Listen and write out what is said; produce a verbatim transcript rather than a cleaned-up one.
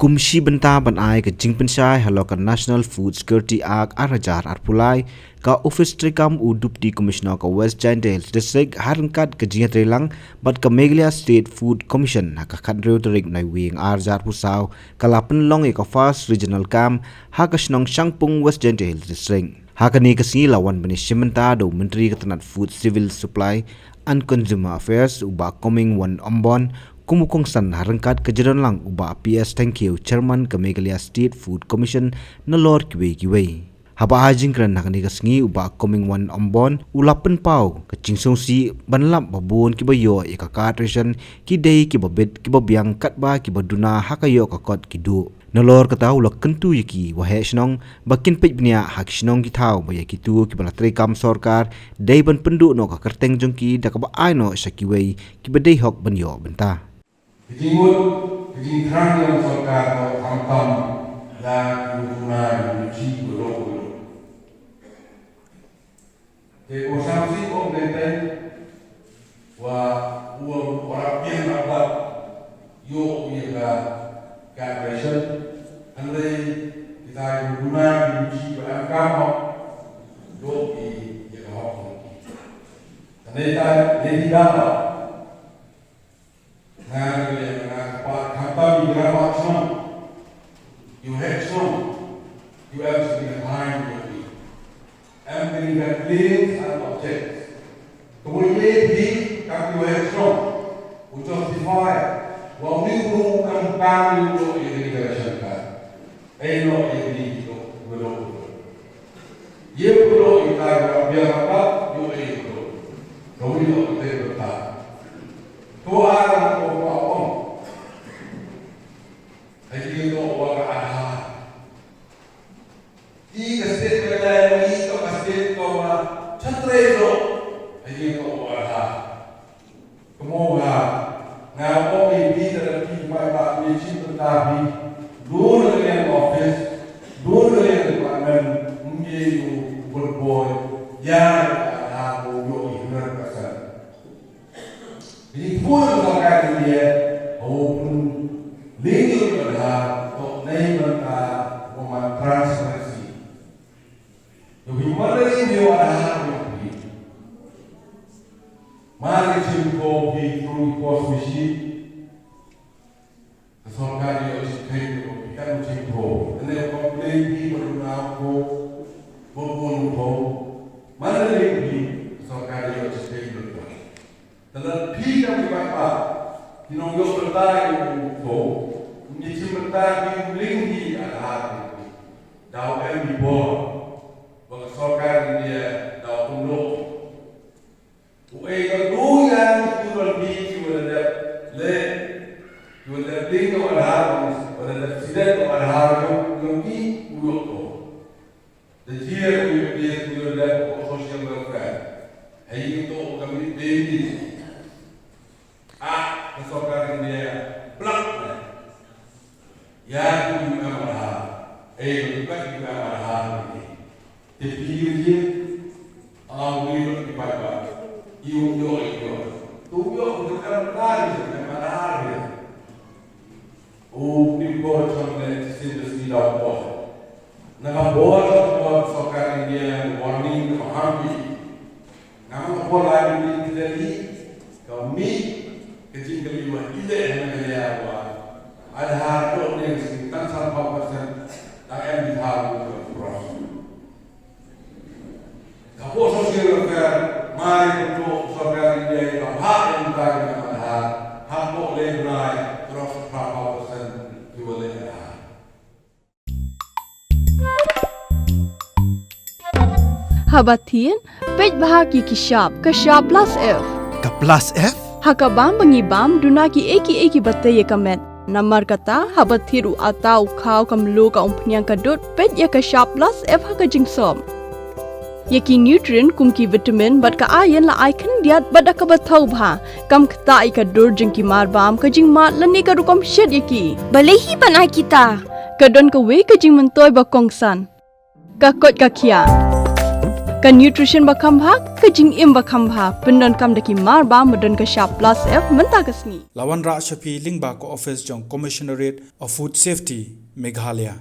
Kum shi bynta ban ai ka jingpynshai halor ka National Food Security Act ar hajar arphew lai, ka Office treikam u Deputy Commissioner ka West Jaintia Hills District ha ryngkat ka jingïatreilang bad ka Meghalaya State Food Commission ha ka khathynriew tarik Naiwieng ar hajar arphew saw ka la pynlong ïa ka First Regional Camp ha ka shnong Shangpung, West Jaintia Hills District. Ha kane ka sngi la wan ban ïashim bynta da u Myntri ka tnat Food, Civil Supply and Consumer Affairs u Bah Comingone Ymbon, kum u kongsan ha ryngkat ka jingdonlang u Bah P S Thangkhiew, Chairman ka Meghalaya State Food Commission, nalor kiwei kiwei. Haba ai jingkren ha kane ka sngi u Bah Comingone Ymbon u la pynpaw ka jingsngewsih ban lap ba bun kiba ïoh ïa ka card ration ki dei kiba bit kiba biang katba kiba duna ha ka ïoh ka kot ki duh. Nalor kata u la kyntu ïa ki waheh shnong ba kin peit bniah ha ki shnong ki thaw ba ïa kito kiba la treikam sorkar dei ban pynduh noh ka kyrteng jong ki da kaba ai noh sha kiwei kiba dei hok ban ïoh bynta. Ka jingmut, ka jingthrang jong ka sorkar ka khamtam ïa ki duna ki chi ba duk. Te ko shang sih ko ngeiñ teng wa u wa biang na ba ïoh ïa ka card ration. Hynrei kita ki duna ki chi ba em kam ïoh ïa ka hok. Hynrei ta ne di da ba Nga nga kpa khamtam ïa ki rangbah shnong, ïa u head shnong, ïa u M C, ïa u M C. Em kane ka claims and objects. Ka mut ïa phi kam ïa u head shnong u justify wa uni u ruh u kam kam ïa u ïa kane ka ration card. Ai noh ïa kine ki dok, ki ba dok. Ïa ki ba dok ïa ka, ïa ka biang ka, ïa ki ba dok. Ka wi dok ïa ka biang ka. To ar ko pa ong. Ai ki dok wa ka Aadhaar. Ki ka state ka lai ïa ki to ka state ko wa chatre dok. Ai ki dok wa Aadhaar. Kamo nga, nga ong ïa phi, lada phi paidbah phi shim bynta phi, dur na ka liang office, dur na ka liang department, ym ye u bor bor ïa ka Aadhaar u ïoh i hundred percent. Phi pun ka sorkar India u pun link ïa ka Aadhaar, to nei bynta u man transparency. Ïa phi man la ïa u Aadhaar ïa phi. Mar ka chim ko phi through post machine. Ka sorkar ïa u chim kai ïa phi kan chim ko. Ane complain phi ba duna ko. Ba bun ko. Mar la ïa phi ka sorkar ïa u chim kai ïa phi. Te lada phi kam phi paidbah phi nong ïoh bynta ïa u ko. Ngi chim bynta phi u link phi Aadhaar phi. Daw em i bor. Ba ka sorkar India daw pynlong. U ei ka dei ïa ki tu don ki ki wa la dep leh, ki wa la dep link ïa u Aadhaar, wa la dep siden ïa u Aadhaar ïa u, ïa u ki u ïoh ko. Da jia u ïoh ki u ïoh dep ko social welfare. Hei ïoh to ka mi dei ni. Ah, ka sorkar India plak ne. Ïa ki u em Aadhaar. Ei, ba ki u em Aadhaar ni. Te phi ïa ki, ah, wi ba ki paidbah. Ïoh, ïoh, ïoh. Tu ïoh, tu em Aadhaar ni, em Aadhaar ni. U ni bor chong ne, shisien da shisien da bor. Na ka bor chong bor sorkar India, warning ka maham ni. Namar ka por lai mynnin ka dei ka mih ka jingkylli wa i leh ha Meghalaya wa Aadhaar dok ne ka sing tang san phew percent dang em di thaw ka cross. Ka por social welfare mai ka por sorkar India ka phah em ka Aadhaar ha por le bnai cross san phew percent ki wa leh Aadhaar. Haba thied, peit bha ki ki shap, ka shap plus F. Ka plus F? Ha ka bam ba ngi bam, duna ki ei ki ei ki ba tei ïa ka met. Namar kata, haba thied u atta, u khaw, ka mluh, ka umphniang, ka dud, peit ïa ka shap plus F ha ka jingsop. Ïa ki nutrient kum ki vitamin bad ka iron la ai khyndiat bad da kaba thaw bha. Kam ktah ïa ka dur jong ki marbam, ka jingmad lane ka rukom shet ïa ki. Balei hi ban ai kita? Ka don kawei ka jingmyntoi ba kongsan. Ka koit ka khiah. Ka nutrition ba kham bha, ka jingim ba kham bha, pyndonkam da ki mar ba, ba don ka shap plus F mynta ka sngi. La wanrah sha phi lyngba ka office jong Commissionerate of Food Safety, Meghalaya.